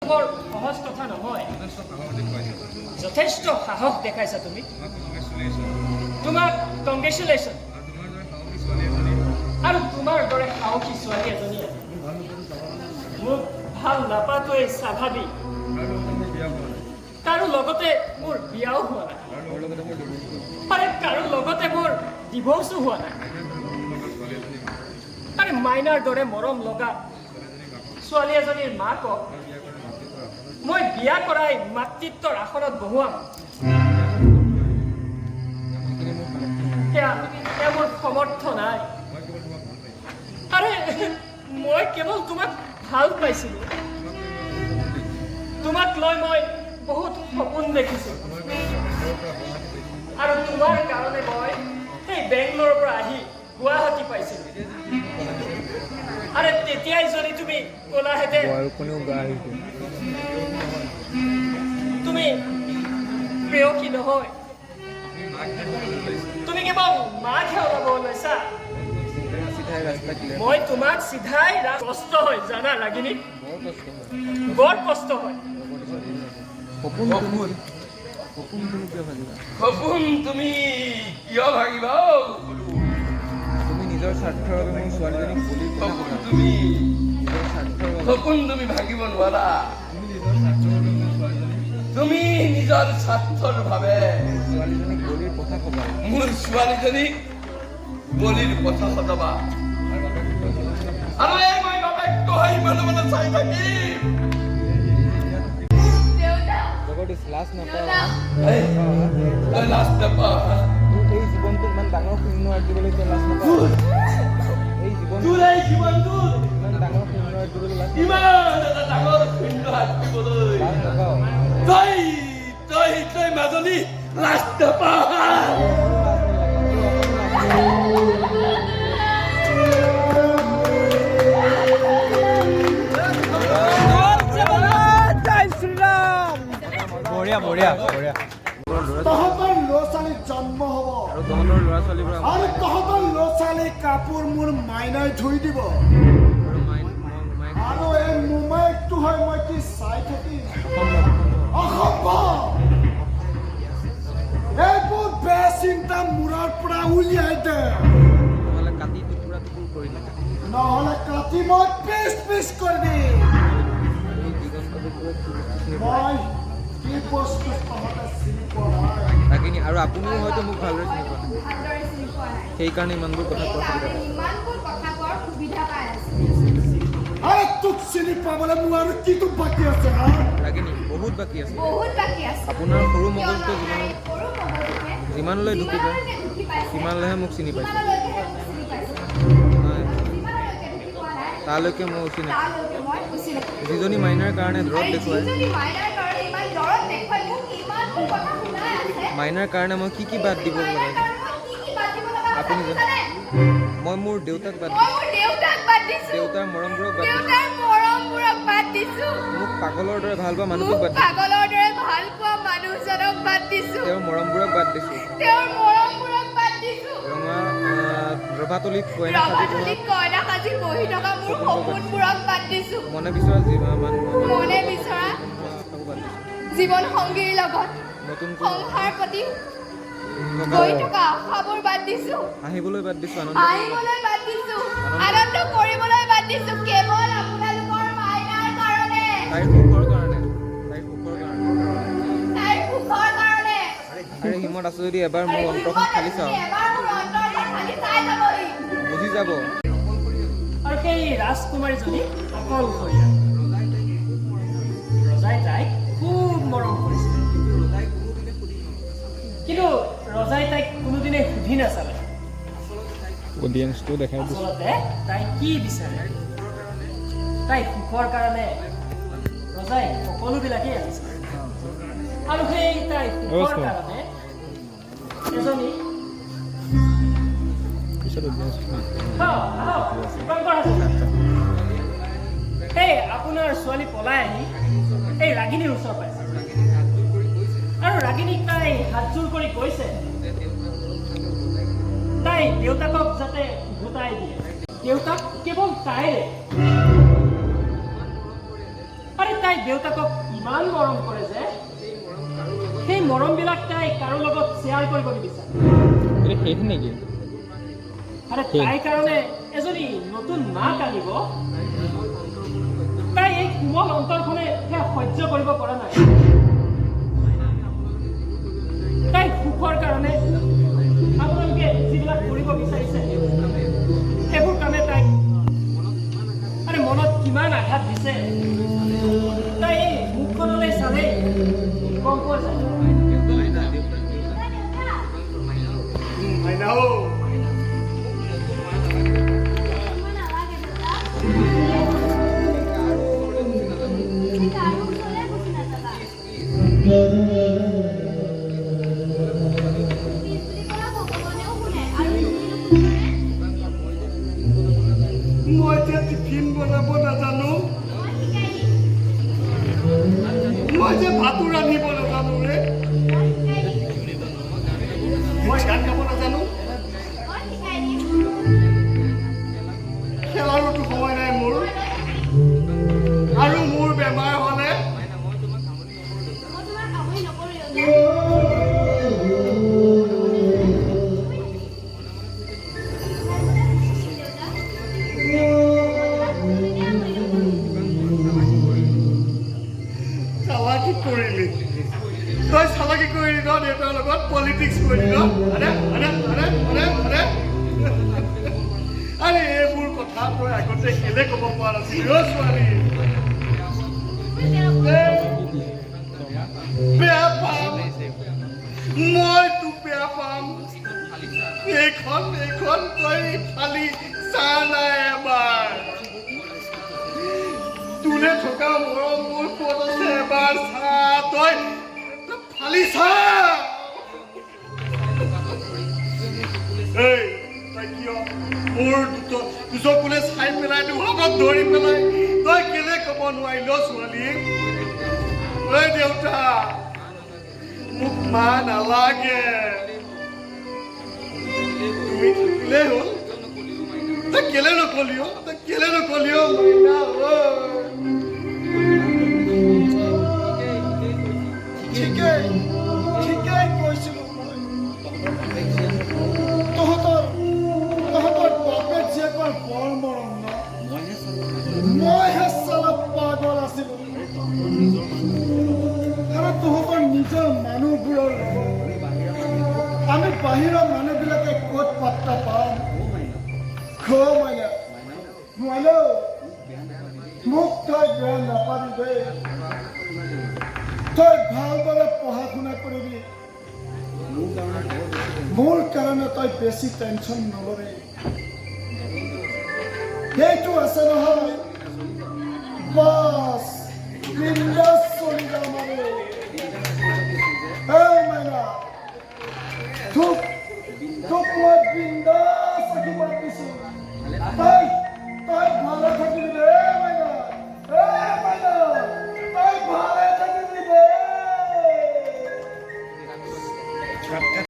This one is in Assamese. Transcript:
বৰ সহজ কথা নহয়। যথেষ্ট সাহস দেখাইছা তুমি। তোমাক কংগ্ৰেচুলেশ্যন। আৰু তোমাৰ দৰে সাহসী ছোৱালী এজনীয়ে মোক ভাল নাপাটোৱেই স্বাভাৱিক। কাৰো লগতে মোৰ বিয়াও হোৱা নাই। আৰে, কাৰো লগতে মোৰ ডিভ'ৰ্চো হোৱা নাই। আৰে, মাইনাৰ দৰে মৰম লগা ছোৱালী এজনীৰ মাকক মই বিয়া কৰাই মাতৃত্বৰ আসনত বহুৱাম, সেয়া মোৰ সমৰ্থ নাই। আৰে, মই কেৱল তোমাক ভাল পাইছিলো। তোমাক লৈ মই বহুত সপোন দেখিছো আৰু তোমাৰ কাৰণে মই সেই বেংগলোৰৰ পৰা আহি গুৱাহাটী পাইছিলো। আৰে, তেতিয়াই যদি তুমি ক'লাহেঁতেন তুমি প্ৰেয়সী নহয়, তুমি কেৱল মাকহে ওলাব ওলাইছা, মই তোমাক চিধাই কষ্ট হয় জানা ৰাগিনী, বৰ কষ্ট হয়। সপোন সপোন তুমি কিয় ভাঙিবা? সপোন তুমি কিয় ভাঙিবা অ'? তুমি নিজৰ স্বাৰ্থৰ বাবে মোৰ ছোৱালীজনীক বলিৰ পঠা সপোন সজাবা। তুমি নিজৰ স্বাৰ্থৰ বাবে সপোন তুমি ভাঙিব নোৱাৰা। তুমি নিজৰ স্বাৰ্থৰ বাবে ছোৱালীজনীক বলিৰ পঠা সজাবা। মোৰ ছোৱালীজনীক বলিৰ পঠা সজাবা আৰু এই মই বাপেকটো হৈ মনে মনে চাই থাকিম। দেউতা। জগদীশ, লাজ নাপাওঁ? দেউতা। এই, তই লাজ নাপা? তোৰ এই জীৱনটো ইমান ডাঙৰ শূন্য আঁকিবলৈ তই লাজ নাপাৱ? এই জীৱন তোৰ এই জীৱনটোত ইমান ডাঙৰ শূন্য আঁকিবলৈ লাজ নাপাৱ? ইমান এটা ডাঙৰ শূন্য আঁকিবলৈ লাজ নাপাৱ? তই তই তই মাজনী লাজ নাপা? লাজ নালাগে, তোৰ অকণো লাজ নালাগে। বঢ়িয়া, বঢ়িয়া, বঢ়িয়া। তহঁতৰ ল'ৰা ছোৱালী জন্ম হ'ব আৰু তহঁতৰ ল'ৰা ছোৱালীবোৰ আৰু তহঁতৰ ল'ৰা ছোৱালী কাপোৰ মোৰ মাইনাই ধুই দিব। আৰু মাইক আৰু এই মোমায়েকটো হৈ মই কি চাই থাকিম? অসম্ভৱ, অসম্ভৱ। অসম্ভৱ। এইবোৰ বেয়া চিন্তা মূৰৰ পৰা উলিয়াই দে। নহ'লে কাটি টুকুৰা টুকুৰ কৰি দিম। নহ'লে কাটি মই পিচ পিচ কৰি দিম। আৰু এই দিগন্ত কুকুৰে কি বস্তু চিনি পোৱা? মই কি বস্তু তহঁতে চিনি পোৱা নাই। ৰাগিনী, আৰু আপুনিও হয়তো মোক ভালদৰে চিনি পোৱা নাই। ভালদৰে চিনি পোৱা নাই। সেইকাৰণে ইমানবোৰ কথা কোৱাৰ সেইকাৰণে সুবিধা পাইছোঁ। ইমানবোৰ কথা কোৱাৰ সুবিধা পাই আছো। আৰে, তোক চিনি পাবলৈ মোৰ আৰু কিটো বাকী আছে, হা? ৰাগিনী, বহুত বাকী আছে। বহুত বাকী আছে। আপোনাৰ সৰু কিয়নো মগজুটোৱে আপোনাৰ এই সৰু মগজুটোৱে যিমানলৈ ঢুকি পায়, যিমানলৈকে ঢুকি পাইছে, সিমানলৈহে মোক চিনি পাইছে। সিমানলৈকেহে মোক চিনি পাইছে। হয়। যিমানলৈকে ঢুকি পোৱা নাই, তালৈকে মই অচিনাকি। তালৈকে মই অচিনাকি। যিজনী মাইনাৰ কাৰণে দৰদ আৰু দেখুৱাই যিজনী মাইনাৰ কাৰণে ইমান দৰদ দেখুৱাই মোক ইমানবোৰ কথা শুনাই আছে, মাইনাৰ কাৰণে মই কি কি বাদ দিব মাইনাৰ লগা কাৰণে মই কি কি বাদ দিব লগা হৈছে আপুনি আপুনি জানে? মই মোৰ দেউতাক বাদ মই দিছোঁ। মোৰ দেউতাক বাদ দিছো। দেউতাৰ মৰমবোৰক বাদ দিছোঁ। দেউতাৰ মৰমবোৰক বাদ দিছো। মোক পাগলৰ দৰে ভাল পোৱা মোক মানুহটোক বাদ দিছোঁ। পাগলৰ দৰে ভাল পোৱা মানুহজনক বাদ দিছো। তেওঁৰ মৰমবোৰক বাদ দিছোঁ। তেওঁৰ মৰমবোৰক বাদ দিছো। ৰঙা ৰভাতলিত কইনা সাজি বহা ৰভাতলিত কইনা সাজি বহি থকা মোৰ সপোনবোৰক বাদ দিছো। মনে বিচৰা মানুহ মনে বিচৰা তাকো বাদ দিছোঁ। জীৱন সংগীৰ লগত নতুনকৈ সংসাৰ পাতি থকা গৈ থকা আশাবোৰ বাদ দিছো। হাঁহিবলৈ বাদ দিছোঁ, আনন্দ হাঁহিবলৈ বাদ দিছো, আনন্দ কৰিবলৈ বাদ দিছো, কেৱল আপোনালোকৰ মাইনাৰ কাৰণে। তাইৰ সুখৰ কাৰণে, তাইৰ সুখৰ কাৰণে। তাইৰ সুখৰ কাৰণে। আৰে, হিমত আছে যদি এবাৰ মোৰ আৰু অন্তৰখন হিমত ফালি আছে চাওক। যদি এবাৰ মোৰ অন্তৰখন ফালি চাই যাবহি। বুজি যাব। আৰু সেই ৰাজকুমাৰীজনী অকলশৰীয়া। ৰজাই তাইক খুব মৰম কৰিছিল, কিন্তু ৰজাই তাইক কোনোদিনে সুধি নাচালে অডিয়েঞ্চটো দেখাই দিছোঁ। আচলতে তাই কি বিচাৰে। তাই সুখৰ কাৰণে ৰজাই সকলোবিলাকেই আনিছিল আৰু সেই তাই সুখৰ অৱস্থা। কাৰণে এজনী পিছত অডিয়েঞ্চ আহক, আহক, দীপাংকৰ হাজৰিকা। এই আপোনাৰ ছোৱালী পলাই আহি এই ৰাগিনীৰ ওচৰ পাইছে আৰু ৰাগিনীক তাই হাতযোৰ কৰি কৈছে তাই দেউতাকক যাতে উভতাই দিয়ে। দেউতাক কেৱল তাইৰে। আৰে, তাই তাই দেউতাকক ইমান মৰম কৰে যে সেই মৰমবিলাক তাই কাৰো লগত শ্বেয়াৰ কৰিব নিবিচাৰে। এইটো শেষ নেকি? আৰু তাইৰ কাৰণে এজনী নতুন মাক আনিব, তাই এই কোমল অন্তৰখনে সেয়া সহ্য কৰিব পৰা নাই। তাই সুখৰ কাৰণে আপোনালোকে যিবিলাক কৰিব বিচাৰিছে, সেইবোৰ কামে তাইক আৰে মনত কিমান আঘাত দিছে, তাই এই মুখখনলৈ চালেই গম পোৱা যায়। দেউতা, দেউতা। মাইনা অ। মই নালাগে দেউতা। তুমি কাৰো ওচৰলৈ গুচি নাযাবা। প্লিজ বুলি ক'লে ভগৱানেও শুনে আৰু তুমি নুশুনিবানে? মই যে টিফিন বনাব নাজানো। মই শিকাই দিম। মই যে ভাতো ৰান্ধিব নাজানো ৰে। মই শিকাই দিম। মই গান গাব নাজানো। মই শিকাই দিম। খেলাৰোতো সময় নাই মোৰ। মই লৈ থাকিম। আৰু মোৰ বেমাৰ হ'লে? মই তোমাক আমনি নকৰোঁ দেউতা। ভালদৰে শুনি থাকিম দেউতা। মই তোমাক কোনোদিনে আমনি নকৰোঁ। চালাকি কৰিলি তই, চালাকি কৰিলি ন? দেউতাৰ লগত পলিটিক্স কৰিলি ন? আৰে আৰে আৰে আৰে আৰে আৰে, এইবোৰ কথা তই আগতে কেলে ক'ব পৰা নাছিলি অ' ছোৱালী? তুমি কেনেকুৱা? এ, বেয়া পাম, মই তোক বেয়া পাম। এইখন তই ফালি চা নাই এবাৰ। তোলে থকা মৰম মোৰ ক'ত আছে এবাৰ চা তই, তই ফালি চা। এই, তই কিয় মোৰ দুচকুলে চাই পেলাই, দুহাতত ধৰি পেলাই তই কেলে ক'ব নোৱাৰিল ছোৱালী? ঐ দেউতা, মোক মা নালাগে, তুমি থাকিলেই হ'ল। তই কেলে নকলি অ'? তই কেলে নকলি অ' মাইনা ঐ? ঠিকেই ঠিকেই কৈছিলো মই, তহঁতৰ বাপেক জীয়েকৰ বৰ মৰম ন? মইহে চালা পাগল আছিলো। আৰু তহঁতৰ নিজৰ মানুহবোৰৰ লগত আমি বাহিৰৰ মানুহবিলাকে ক'ত পাত্তা পাম? খো মাইনা, মাইনা, মোক তই বেয়া নাপাবি দেই। তই ভালদৰে পঢ়া শুনা কৰিবি। মোৰ কাৰণে তই বেছি টেনশ্যন নলবি। সেইটো আছে নহয়, বাছ, বিন্দাছ চলি যাম আৰু।